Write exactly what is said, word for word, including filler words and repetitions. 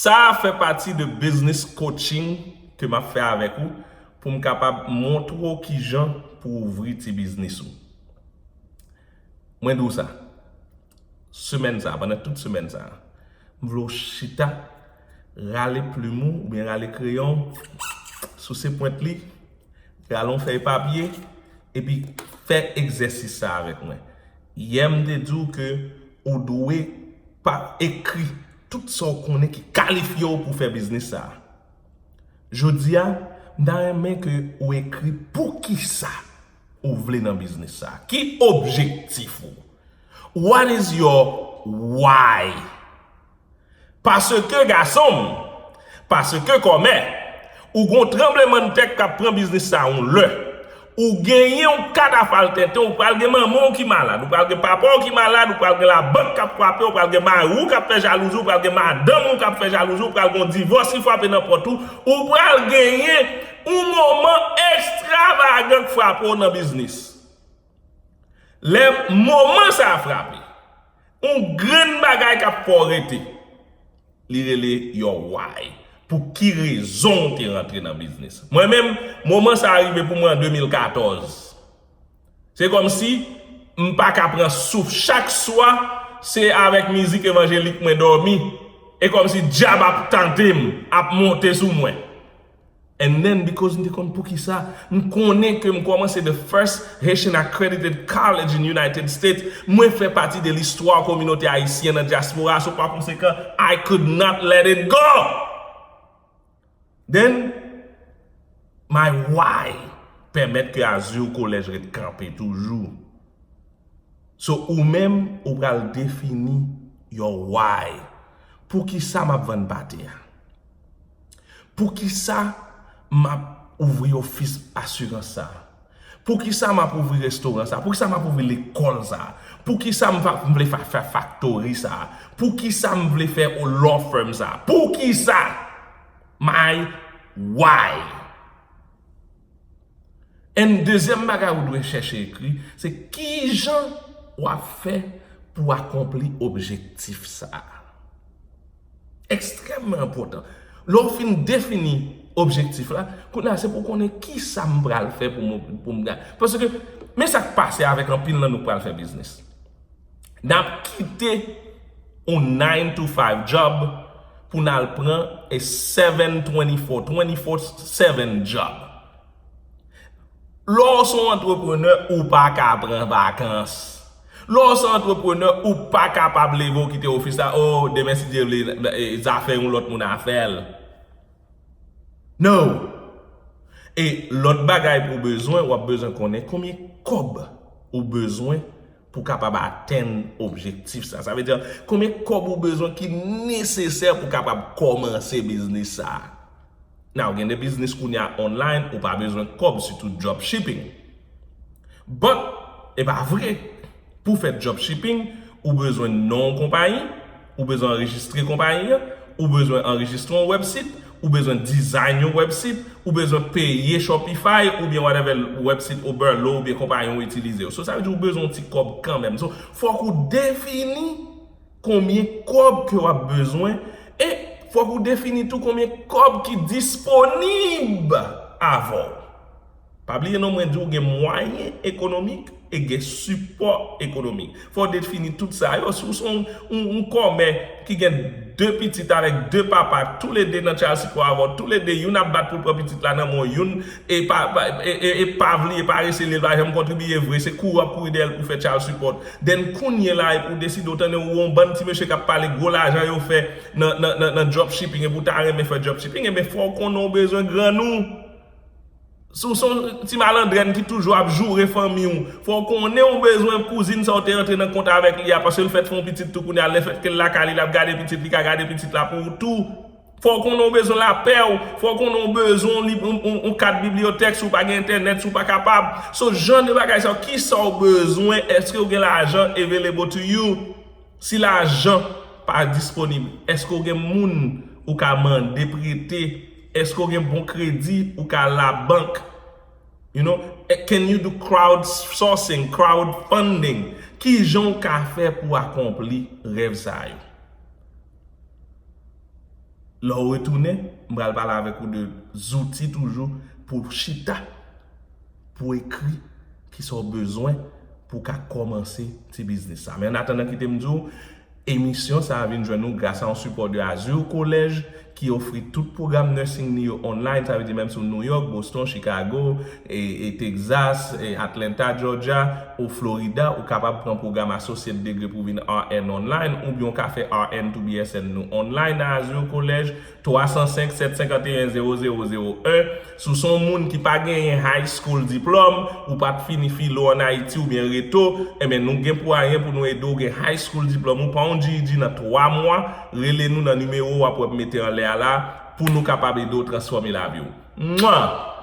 Sa fè pati de business coaching ke m ap fè avèk ou pou m kapab montre w kijan pou ouvri ti biznis ou. Mwen di w sa, semèn sa, pandan tout semèn sa, m vle w chita, rale plim ou oubyen rale kreyon w, souse pwent li, rale yon fèy papye, epi fè egzèsis sa avèk mwen. Yè m te di w ke ou dwe pa ekri tout sa w konnen ki kalifye w pou fè biznis sa a. Jodi a, m ta renmen ke ou ekri poukisa ou vle nan biznis sa a. Ki objektif ou? What is your why? Paske gason m, paske kòmè, ou gon tranblemanntè k ap pran biznis sa yon lè. Ou genyen yon katafal tenten, ou pral gen manman w ki malad, ou pral gen papa w ki malad, ou pral gen labank k ap frape, ou pral gen mari w k ap fè jalouzi, ou pral gen madanm ou k ap fè jalouzi, ou pral gen yon divòs ki frape nan pòt ou, ou pral genyen yon moman ekstravagan k frape w nan biznis. Lè moman sa a frape, yon grenn bagay k ap fè w rete. Li rele your why. Pou ki rezon w te rantre nan biznis? Mwen menm, moman sa a rive pou mwen an de mil katòz. Se kòmsi m pa ka pran souf. Chak swa, se avèk mizik evanjelik mwen dòmi. E kòmsi dyab ap tante m, ap monte sou mwen. And then, because m te konn poukisa, m konnen ke m kòmanse the first Haitian accredited college in United States, mwen fè pati de listwa kominote ayisyen nan dyaspora, so pa konsekan, I could not let it go. Then, my why pèmèt ke Azur College ret kanpe toujou. So, ou menm, ou pral defini your why. Poukisa m ap vann pate a? Poukisa m ap ouvri ofis asirans sa a? Poukisa m ap ouvri restoran sa a? Poukisa m ap ouvri lekòl sa a? Poukisa m va, m vle fa-, fè factory sa a? Poukisa m vle fè law firm sa a? Poukisa? My why? And dezyèm bagay ou dwe chèche ekri, se kijan w ap fè pou akonpli objektif sa a. Ekstrèmman enpòtan. Lè w fin defini objektif la, kounye a se pou w konnen kisa m pral fè pou m, pou m gade. Paske, men sa k pase avèk anpil nan nou k pral fè biznis. N ap kite yon nine to five job pou n al pran a seven twenty-four, twenty-four seven job. Lè w se yon antreprenè, ou pa ka pran vakans. Lè w se yon antreprenè, ou pa kapab leve w kite ofis la, oh, demen si Dye vle, eh, zafè yon lòt moun a fè l. No! E lòt bagay pou w bezwen, w ap bezwen konnen konbyen kòb ou bezwen pou w kapab atenn objektif sa. Sa vle di, konbyen kòb ou bezwen ki nesesè pou w kapab kòmanse biznis sa. Now, gen de biznis kounye a online, ou pa bezwen kòb, sitou dropshipping. But, e pa vre. Pou fè dropshipping, ou bezwen non yon konpayi, ou bezwen anrejistre konpayi an, ou bezwen anrejistre yon website, ou bezwen design yon website, ou bezwen peye Shopify oubyen whatever website Oberlo oubyen konpayi w itilize yo. So, sa vle di ou bezwen yon ti kòb kanmenm. So, fòk ou defini konbyen kòb ke w ap bezwen e fòk ou defini tou konbyen kòb ki disponib avè w. Pa bliye non, mwen di w gen mwayen ekonomik e gen sipò ekonomik. Fò w defini tout sa yo. Si w se yon, yon, yon kòmè ki gen de pitit avèk de papa, toulede nan child support avè w, toulede youn ap bat pou l pran pitit la nan men w, youn e pa, pa, e, e, e pa vle, e pa rese li, l pa janm kontribiye vre, se kouri w ap kouri dèyè l pou fè child support. Then kounye la, epi w deside w tande w yon bann ti mesye k ap pale gwo lajan yo fè nan, nan, nan, nan dropshipping, epi w ta renmen fè dropshipping, enben fò w konnen w bezwen grann ou. Si w se yon ti malandrèn ki toujou ap joure fanmi w, fò w konnen w bezwen kouzin sa w te rantre nan kont avèk li a, paske l fèt fè yon pitit tou kounye a, lè fèt ke l lakay li, l ap gade pitit, li ka gade pitit la pou ou tou. Fò w konnen w bezwen lapè w, fò w konnen w bezwen yon, yon, yon, yon kat bibliyotèk si w pa gen entènèt, si w pa kapab. So, jan de bagay sa yo, kisa w bezwen, èske w gen lajan available to you? Si lajan pa disponib, èske w gen moun ou ka mande prete? Èske w gen bon kredi ou ka al labank? You know, can you do crowdsourcing, crowdfunding? Kijan w ka fè pou w akonpli rèv sa yo? Lè w retounen, m pral pale avèk ou de zouti toujou pou chita, pou ekri kisa w bezwen pou w ka kòmanse ti biznis sa. Men annatandan, kite m di w, emisyon sa a vin jwenn nou gras a yon sipò de Azur College ki ofri tout pwogram nursing ni yo online, sa vle di menm si w New York, Boston, Chicago, e, e Texas, e Atlanta, Georgia, ou Florida, ou kapab pran pwogram associate degree pou vin R N online, oubyen w ka fè R N to B S N nou online nan Azur College, twa san senk, sèt senkanteyen, zewo zewo zewo en. Si w se yon moun ki pa genyen high school diplòm, ou pa t fini filo ann Ayiti oubyen reto, enben nou gen mwayen pou nou ede w gen high school diplòm ou, pran yon G E D nan twa mwa, rele nou nan nimewo w ap wè m mete anlè a la, pou nou kapab ede w transfòme lavi w. Mwa!